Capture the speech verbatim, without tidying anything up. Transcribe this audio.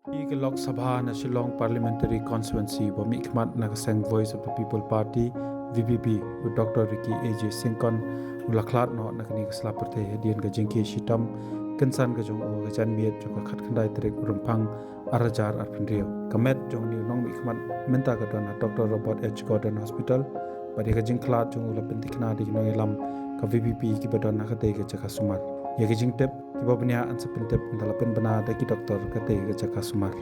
Ki ka Lok Sabha na Shillong Parliamentary Constituency ba mihkhmat na ka seng Voice of the People Party, V P P, u Doctor Ricky A J Syngkon u la khlad noh na kane ka sla pyrthei hadien ka jingkhie shitom kynsan ka jong u ha ka janmiet jong ka khatkhyndai tarik u Rymphang arhajar arphew hynriew. Ka met jong une u nongmihkhmat mynta ka don ha Doctor Robert H Gordon Hospital, bad ïa ka jingkhlad jong u la pyntikna da ki nongïalam ka V P P kiba don ha katei ka jaka sumar. Ïa ki jingtip kiba bniah yn sa pyntip ynda la pynbna da ki doktor katei ka jaka sumar.